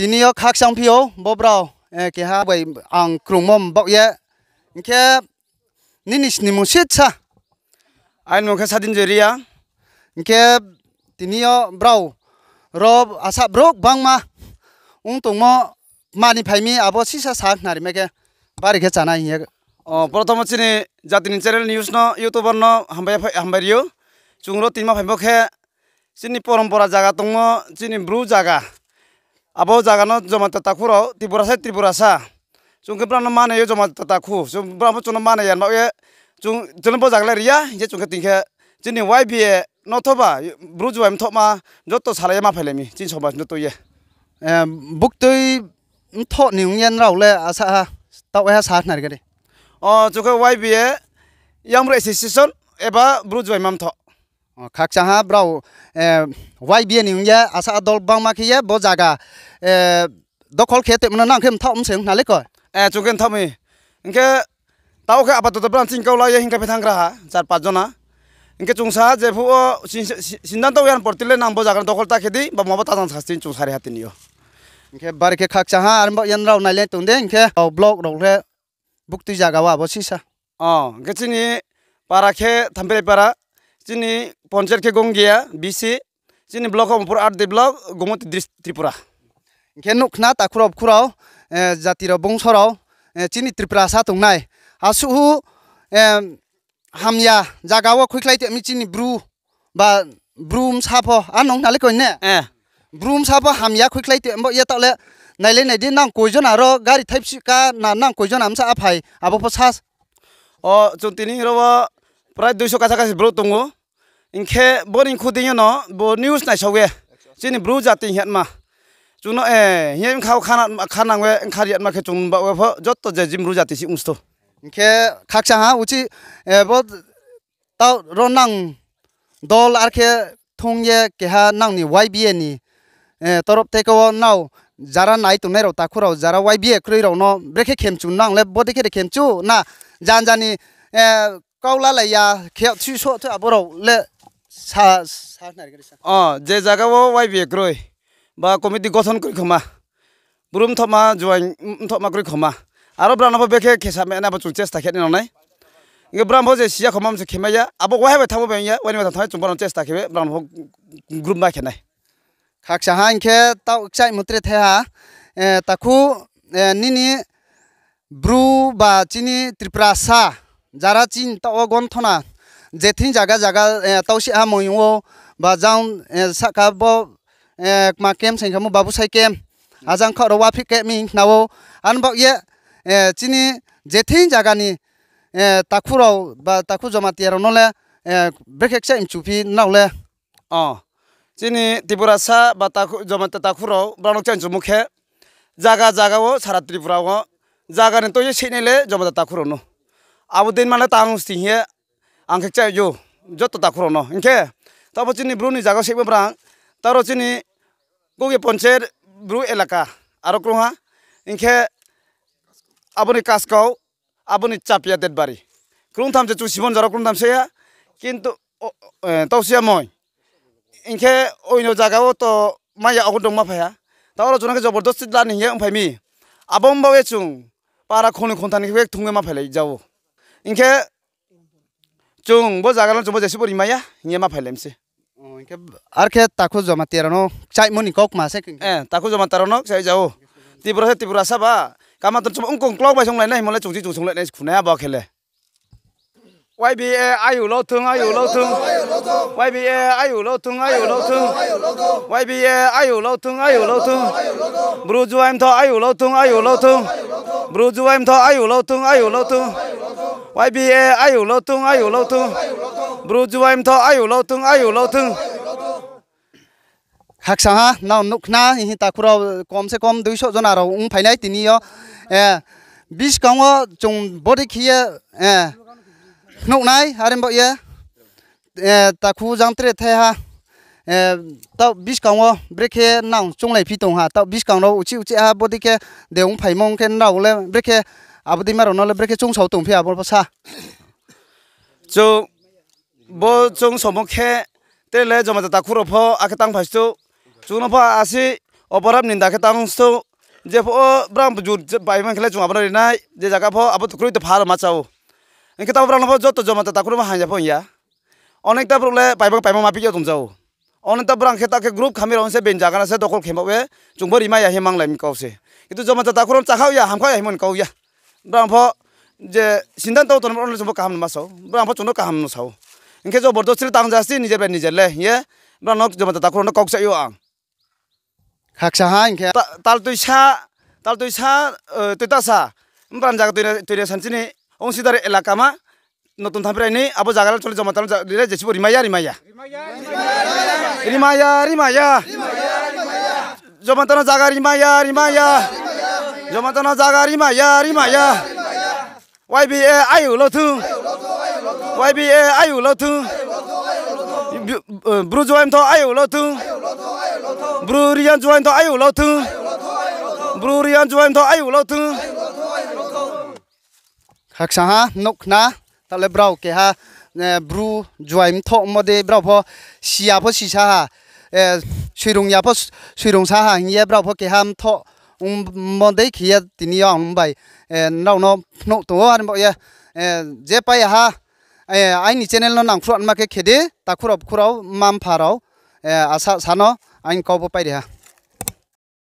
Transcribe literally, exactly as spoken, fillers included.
Tini yo khakchang phi ou, bo brao, eh, keha bai ang krungmo baoh ye. Hing khe nini snimung sisa? Aini mung khe Sadin Joy Reang. Hing khe tini yo brao ro asa brouh gbangma ong tongmo mani phai mi abo sisa sa khnari mai khe bari khe chánai hing ye. O, prothom wo chini jati ni channel news no, YouTuber no hambai phai, hambai ri ou. Chung ro tinima phaimo khe chini porompora zaga tongmo, chini Bru zaga. Abo zaga no Jamatia takhu rao, Tripura sai Tripura sa. Chung khe brao no manai yo Jamatia takhu. Chung brao pho chung no manai ya, ma ye chung, chung no bo zaga le ri ya, hing khe chung khe tini khe chini Y B A no thoba, Bru juai mthohma, joto salai ye ma phailai mi, chini somaj no tui ye. Eh, buktui mthoh ni ong ye nrao le asa ha, taoh ha sa khnari khe di. O, chung khe Y B A, Young Bru Association, eba Bru juai ma mthoh. O, khakchang ha brao, eh, Y B A ni ong ye asa dol gbangma khe ye bo zaga, eh, dokhol khe toimo no nang khe mthaoh mse ong khna le ko. Eh, chung khe mthaoh mi. Hing khe taoh khe apatoto brao chini kau la ye hing khe phaithang gra ha, char panch jona. Hing khe chung sa je phuh wo sin-, sin-, sindan tong yan porti le nang bo zaga no dokhol ta khe di, ba mo bo ta jang sa chini chung sari ha tini yo. Hing khe bari khe khakchang ha, are bo yan rao nai le tong de, hing khe o block rao le buktui zaga wo abo sisa. O, hing khe chini para khe Thampirai para, chini ponchayat khe Gongia, B C, chini block khe Omorpur R D block, Gomoti dis-, Tripura. Hing khe nuh khna takhu rao bkhu rao, eh, jati rao bungso rao, eh, chini Tripura sa tongnai. Asuh hu, eh, hamya zaga wo khuikhlai tong mi chini Bru, ba Bru bsa pho, a nung khna le koi ne? Eh. Bru bsa pho hamya khuikhlai tong bo ye taoh le, nai le nai di nang koi jona ro gari thaipsi ka na nang koi jona bsa a phai, abo pho sa. O, chung tini ro wo prai duiso kasa kasi brouh tong ou. Hing khe bo ni khu dei yo no bo news naisao ye. Chini Bru jati hingma. Chung no, eh, hing ye bkha wo khana, khanang ye bkha ri yatma khe chung ba we pho joto je jim Bru jati si ongsto. Hing khe khakchang ha uchih, eh, bo taoh ro nang dol ar khe thung ye keha nang ni Y B A ni, eh, torop theke wo nrao jara nai tongnai rao takhu rao jara Y B A kroi rao no brekhe khemchu nang le bodei khe de khemchu na janja ni, eh, kau lalai ya khe thuisoh thu abo rao le sa, sa nari khe sa. O, je zaga wo Y B A kroi ba committee gothon kroi khoma. Bru mthohma, juai mthohma kroi khoma. Aro brao no pho bekhe khesa mena bo chung chesta khe nai nang nai. Hing khe brao pho je siya khoma mse khemai ya. Abo waiha bai thanngmo bai ya, waini bai thanng chung brao no chesta khe brao no pho group ma khe nai. Khakchang ha hing khe taoh kchaihmo tre thai ha, eh, takhu, eh, nini Bru ba chini Tripura sa, jara chini taoh wo gonthona, je thing zaga zaga, eh, taoh si ha moyong wo, ba jang, eh, sahka bo, eh, kma camp saing kha mo babusai camp, ajang khaoh rao wa phih khe mi khna ou, ano baoh ye, eh, chini je thing zaga ni, eh, takhu rao ba takhu Jamatia rao no le, eh, brekhe kchaih mchu phi nrao le. O, chini Tripura sa ba takhu, Jamatia takhu rao brao no kchaih mchumo khe, zaga zaga wo sara Tripura wo, zaga ni tui ye seinai le Jamatia takhu rao no. Abo dei ma le tang sing ye, ang khe kchaih ou, joto takhu rao no. Hing khe, taoh bo chini Bru ni zaga seimo brang, taoh ro chini Kuki ponchayat Bru elaka, aro krung ha, hing khe abo ni Kaskau, abo ni Chapia Detbari. Krungtham se chung Sibon jara krungtham se ya, kintu, o, eh, taoh si ya moi. Hing khe oino zaga wo to mai ya, ogon dong ma phai ha. Taoh ro chung no khe jobordosti la ni hing ye ongphai mi. Abo ong baoh ye chung para khongnoi khongtham ni khe thung ye ma phailai ja ou. Hing khe chung bo zaga no chung bo jesibo rimai ya hing ye ma phailai mi se. O, hing khe ar khe takhu Jamatia rao no kchaihmo ni kau kma se khe. Eh, takhu Jamatia rao no kchaih ja ou. Tripura se Tripura sa ba. Kama tong chung ongkong klok bai songlai nai himo le chung chi chung songlai nai khunai abo khe le. Y B A ayu lo thung, ayu lo thung. Y B A ayu lo thung, ayu lo thung. Y B A ayu lo thung, ayu lo thung. Bru juai mthoh ayu lo thung, ayu lo thung. Bru juai mthoh ayu lo thung, ayu lo thung. Y B A ayu lo thung, ayu lo thung. Bru juai mthoh ayu lo thung, ayu lo thung. Khakchang ha, nrao nuh khna, hing takhu rao kom se kom duiso jona rao ongphai nai tini yo. Eh, buskang wo chung bodei khe ye, eh, nuh nai, are baoh ye, eh, takhu jang tre thai ha, eh, taoh buskang wo brekhe nang chounglai phi tong ha, taoh buskang rao uchih uchih ha bodei khe de ongphaimo ong khe nrao le brekhe abo deima rao no le brekhe choungsao tong phi abo pho sa. Chung bo chung somo khe, tre le Jamatia takhu rao pho akhe tang phai stu. Chung no pho asi Oborab ninda khe tang sthou, jepho o brang jut paimang khe le chung abo no ri nai, je zaga pho abo to kroi to pha rao ma chá ou. Hing khe taoh brang no pho joto Jomata takhu rao ma hamya pho hing ya. Onekta brouh le paimang paimang ma phi ya tong ja ou. Onekta brang khe ta khe group khami rao se being zaga no se dokol khe ma ye, chung pho rimai ya hing ye manglai mi kau se. Kintu Jomata takhu rao no chakhaoh ya, hamkhaoh ya hingmo ni kau ya. Brang pho je sindan tong tong no chung pho kaham no ma sa ou, brang pho chung no kaham no sa ou. Hing khe jobordosti le tang jasti nijer bai nijer le hing ye, brang no Jomata takhu rao no kau kchaih ou ang. Khaksa ha hing khe. Ta-, taltui sa, taltui sa, eh, tui ta sa. Brang zaga tuina, tuina san chini, ongsidari elaka ma, Notun Thamprai ni, abo zaga le chole Jomata no ja-, ri le jesibo rimai ya, rimai ya. Rimai ya, rimai ya. Jomata no zaga rimai ya, rimai ya. Jomata no zaga rimai ya, rimai ya. Y B A ayuh lo thung. Y B A ayuh lo thung. Bru-, eh, Bru Juaimtho ayuh lo thung. Bru Reang Juaimtho ayuh lo thung. Bru Reang Juaimtho ayuh lo thung. Khaksa ha, nuh khna, taoh le brao keha, eh, Bru Juaimtho mo dei brao pho siya pho sisa ha, eh, soirung ya pho s-, soirung sa ha hing ye brao pho keha mthoh ongmo dei khe ye tini yo ang bai, eh, nrao no phnuh tong ou, are bo ye, eh, je pai ya ha, eh, aini channel no nangkhruh ma khe khe di, takhu rao bkhu rao, mma mpha rao, eh, asa sa no, aini kau pho pai ri ha.